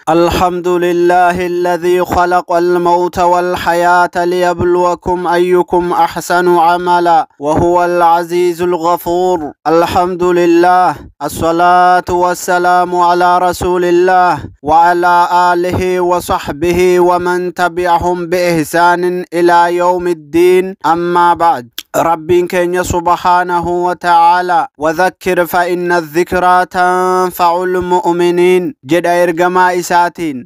الحمد لله الذي خلق الموت والحياة ليبلوكم أيكم أحسن عملا وهو العزيز الغفور. الحمد لله، الصلاة والسلام على رسول الله وعلى آله وصحبه ومن تبعهم بإحسان إلى يوم الدين. أما بعد، ربين كين سبحانه وتعالى: وذكر فإن الذكرى تنفع المؤمنين جد إرجما إساتين.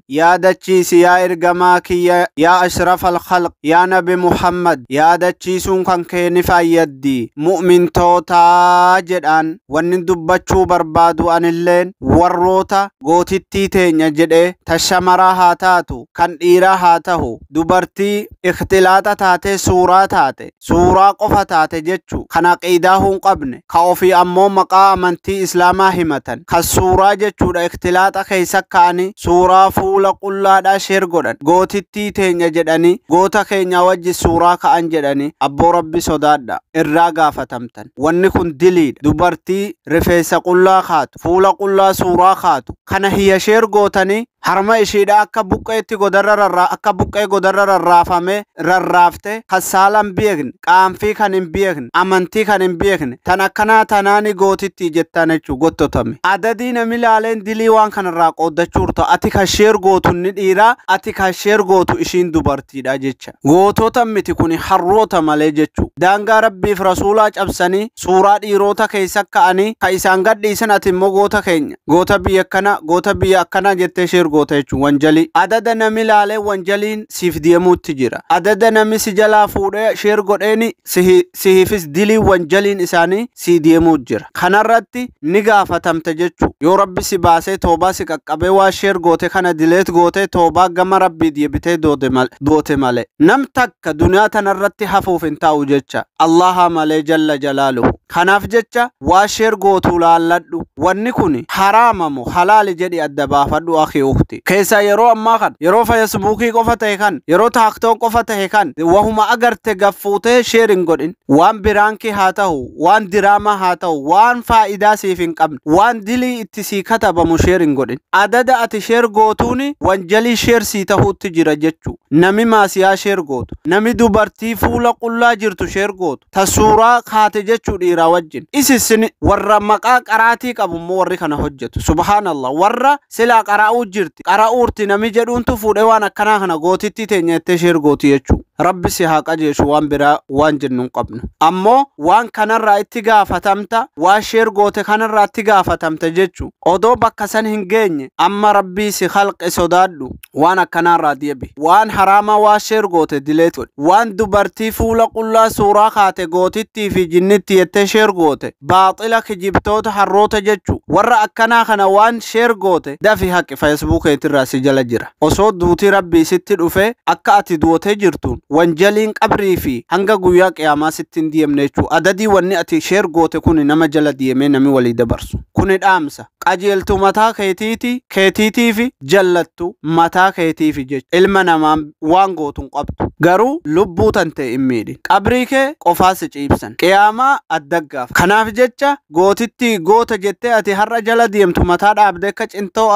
يا دچيس يا إرجما كي يا أشرف الخلق يا نبي محمد، يا دچيسون كان كين فايدي مؤمن توتا جدان. ونن دبچو بربادو أن اللين warroota gootittii teenya jedhee ta shamaraa haa taatu kan dhiiraa haa tahu dubartii ikhtilaaxa taate suuraa taate suuraa qofa taate jechu kan aqiidaa hin qabne ka ofii ammoo maqaa amantii islaamaa himatan kan suuraa jechuudha ikhtilaaxa keessa ka'anii suuraa fuula qullaadhaa share godhan, gootittii teenya jedhanii goota keenya wajji suuraa ka'an jedhanii. Abboo, Rabbi sodaadha, irraa gaafatamtan. Wanni kun diliidha. Dubartii rifeensa qullaa kaatu, fuula qullaa suuraa kaatu kana hiyya share gootanii harma ishiidha akka buqqeetti godarra rarraa akka buqqee godarra rarraafame rarraafte, kan saala hin beekne, qaanfii kan hin beekne, amantii kan hin beekne, tan akkanaa tanaani gootittii jettan jechuu gottotame. Adadii nami laaleen dilii waan kanarraa qooddachuu ati kan share gootu ni dhiiraa, ati kan share gootu ishiin dubartiidha jecha. Gootota miti kun, harroota malee jechuu. Daangaa Rabbiif rasuulaa cabsanii suuraa dhiirota keessa ka'anii ka isaan gadhiisan, ati immoo goota keenya, goota biyya akkana, goota biyya akkanaa jettee share goota jechuun wanjalii. Adada nami laalee wanjaliin siif deemuutti jira. Adada nami si jalaa fuudhee share godheeni sihiifis dilii wanjaliin isaanii si deemuu jira. Kanarratti ni gaafatamta jechuu. Yoo Rabbi si baasee toobaa si qaqqabee waa share goote kana delete goote toobaa gama Rabbii deebitee doote malee. Nam takka duniyaa tanarratti hafuuf hin taa'u jecha Allaha malee jalla jalaaluhu. Kanaaf jecha waa share gootuu laalladhu. Wanni kun haraamamu halaali jedhi adda baafadhu, akhi, ukhti. Keessaa yeroo ammaa kan yeroo Facebookii qofa ta'e kan yeroo TikTok qofa ta'e kan wahuma agarte gaffuutee share hin godhin. Waan biraankii haa ta'u, waan diraamaa haa ta'u, waan faayidaa siif hin qabne, waan dilii itti sii katabamu share hin godhin. Adada ati share gootuuni wanjalii share sii tahuutti jira jechuu. Nami maasiyaa share gootu, nami dubartii fuula qullaa jirtu share gootu, ta suuraa kaate jechuu dhiiraa wajjin. Isisin warra maqaa qaraatii qabu immoo warri kana hojjetu. Subhaanallah, warra silaa qara'uu jirti. Qara'uurti nami jedhuuntu fuudhee waan akkanaa kana gootittii teenya jettee share gooti jechuu. Rabbi si haa qajeeshu, waan biraa waan jennu hin qabnu. Ammoo waan kanarraa itti gaafatamta, waan share goote kanarraa itti gaafatamta jechuu. Odoo bakka san hin geenye amma Rabbii si halqe sodaadhu, waan akkanaarraa deebi. Waan haraamaa waa share goote delete godhi. Waan dubartii fuula qullaa suuraa kaate gootittii fi jinnitti jettee share goote baaxila kijibtoota harroota jechuu. Warra akkanaa kana waan share goote dafi haqi, Facebook keetirraa si jala jira. Osoo duutii Rabbii sitti dhufe akka ati duutee jirtuun wanjaliin qabrii fi hanga guyyaa qiyaamaa sitti hin deemne jechuu. Adadii wanni ati share goote kun nama jala deemee nami walii dabarsu. Kuni dhaamsa. Qajeeltu mataa keetiiti keetiitii fi jallattu mataa keetiifi jecha ilma namaa waan gootu hin qabdu. Garuu lubbuu tan ta'e hin miidhin. Qabrii kee qofaa si ciibsan. Qiyaamaa addaggaaf. Kanaaf jecha gootitti goota jettee ati har'a jala deemtu mataa dhaabdee akka cittoo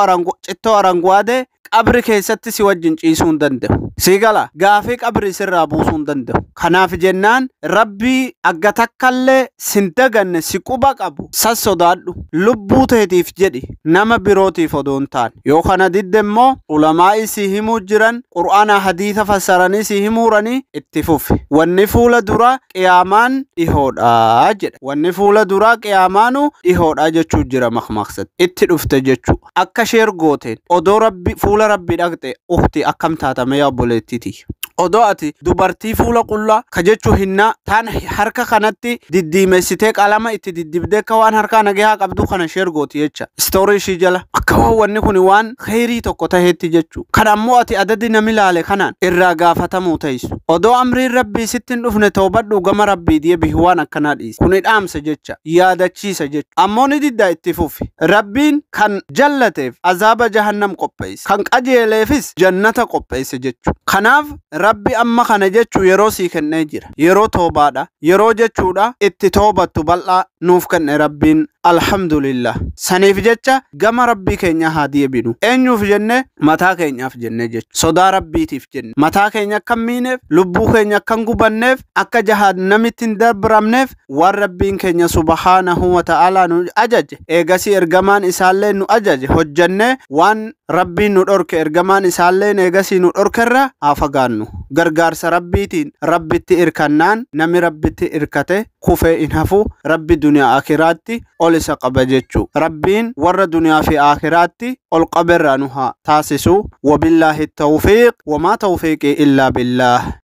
aranguwaadee qabri keessatti si wajjin ciisuu hin danda'u. Si gala gaafii qabri sirraa buusuu hin danda'u. Kanaaf jennaan Rabbii agga takkallee sin daganne si quba qabu sas sodaadhu. Lubbuu teetiif jedhi, nama birootiif odoo hin taane. Yoo kana didde immoo ulamaa'ii si himuu jiran, qur'aana hadiisa fassaranii si himuuranii itti fufi. Wanni fuula duraa qiyaamaan dhihoodha jedha. Wanni fuula duraa qiyaamaanu dhihoodha jechuu jira makmaaksatti. Itti dhufte jechuu. Akka share gooteen odoo Rabbi fuula Rabbii dhaqxe, ukhti, akkam taatame yaa obboleettiiti? Odoo ati dubartii fuula qullaa ka jechuu hinnaa taan harka kanatti diddiimessitee qalama itti diddibdee akka waan harkaa nagahaa qabdu kana share gooti jecha. Story ishii jala akka waan wanni kun waan kheyrii tokko taheetti jechuu. Kan ammoo ati adadi nami laale kanaan irraa gaafatamuu teessu. Odoo amriin Rabbii sitti hin dhufne toobadhu, gama Rabbii deebihi, waan akkanaa dhiisi. Kuni dhaamsa jecha, yaadachiisa jecha. Ammoo ni diddaa, itti fufi. Rabbiin kan jallateef azaaba jahannam qopheesse. Kan qajeeleefis jannata qopheesse jechu. Kanaaf Rabbi amma kana jechuu yeroo sii kennee jira. Yeroo toobaadha. Yeroo jechuudha itti toobattu bal'aa nuuf kenne Rabbiin. Alhamdulillah. Saniif jecha gama Rabbii keenya haa deebinu. Eenyuuf jenne? Mataa keenyaaf jenne jechuudha. Sodaa Rabbiitiif jenne. Mataa keenya akka hin miineef, lubbuu keenya akka hin gubanneef, akka jahannamitti hin darbaramneef waan Rabbiin keenya subhaanahu wa ta'aalaa nu ajaje, eegasii ergamaan isaallee nu ajaje hojjannee, waan Rabbiin nu dhorke ergamaan isaalleen eegasii nu dhorkerra haa fagaannu. Gargaarsa Rabbiitiin Rabbitti irkannaan, nami Rabbitti irkate kufee hin hafu, Rabbi duniyaa akiraatti ol isa qaba jechuu. Rabbiin warra duniyaa fi akiraatti ol qaberraa nu haa taasisu. Wabillaahi tawfiiq, wamaa tawfiiqii illaa billaah.